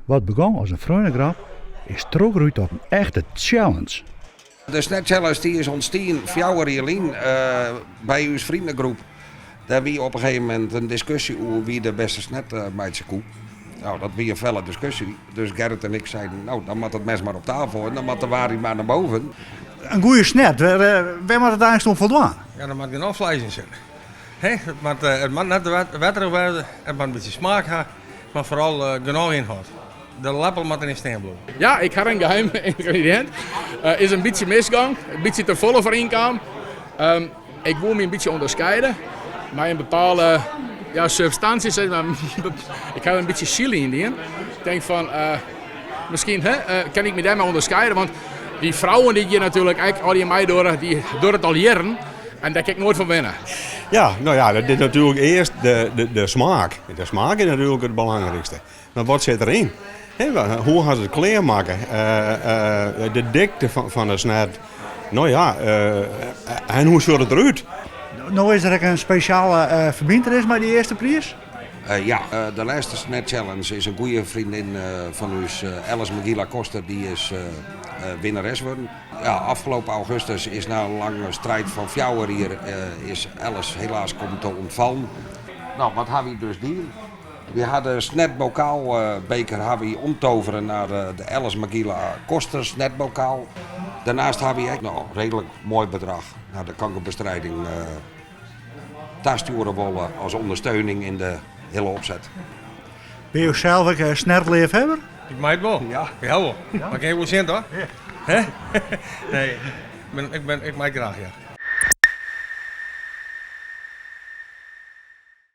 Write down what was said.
Wat begûn as in freonegrap is trochgroeid tot in echte challenge. De Snert Challenge dy is ûntstien fjouwer jier lyn by ús vriendengroep. Dêr wie op in gegeven momint in diskusje oer wie de bêste snert meitsje koe. Nou, dat wie in felle diskusje. Dus Gerrit en ik seiden, nou, dan moat it mes mar op tafel en dan moat de waarheid mar nei boven. In goede snert, wêr moat it eins oan foldwaan? Ja, der moat genôch fleis yn sitte. Hè, it moat, it moat net te wetterich wêze, it moat in bytsje smaak ha, mar foaral genôch ynhâld. De leppel moat deryn stean bliuwe. Ja, ik ha in geheim yngrediïnt. Is in bytsje misgong, in bytsje te folle foar ynkaam. Ik woe my in bytsje ûnderskiede mei in bepaalde ja, substânsje, sis mar. Ik ha der in bytsje sily yn dien. Ik tink fan, miskien hè, kin ik my dêrmei ûnderskiede, want dy frouwen dy't hjir natuerlik ek allegear meidogge, dy dogge it al jierren en dêr kin ik noait fan winne. Ja, no ja, dat is natuerlik earst de, de, de smaak. De smaak is natuerlik it belangrykste. Mar wat sit deryn? Hoe ha se it klearmakke? De dikte fan de snert. No ja, en hoe sjocht it derút? No is der ek in spesjale ferbyntenis mei dy earste priis? Ja, de lêste Snert Challenge is in goede freondin fan ús, Alice Magila Koster, dy is winneres wurden. Ja, afgelopen augustus is na in lange strijd fan fjouwer jier is Alice helaas kommen te ûntfallen. No, wat ha wy dus dien? Wy ha de snertbokaalbeker ha wy omtovere nei de Alice Magila Koster snertbokaal. Daarnaast ha wy ek no reedlik moai bedrach nei de kankerbestrijding tastjoere wolle as ûndersteuning yn de hiele opset. Binne jo sels ek snertleafhawwer? Ik mei it wol. Ja. Ja wol. Maar kin je wol sjen toch? Hè? Nee, ik ben, ik ben, ik mei graach, ja.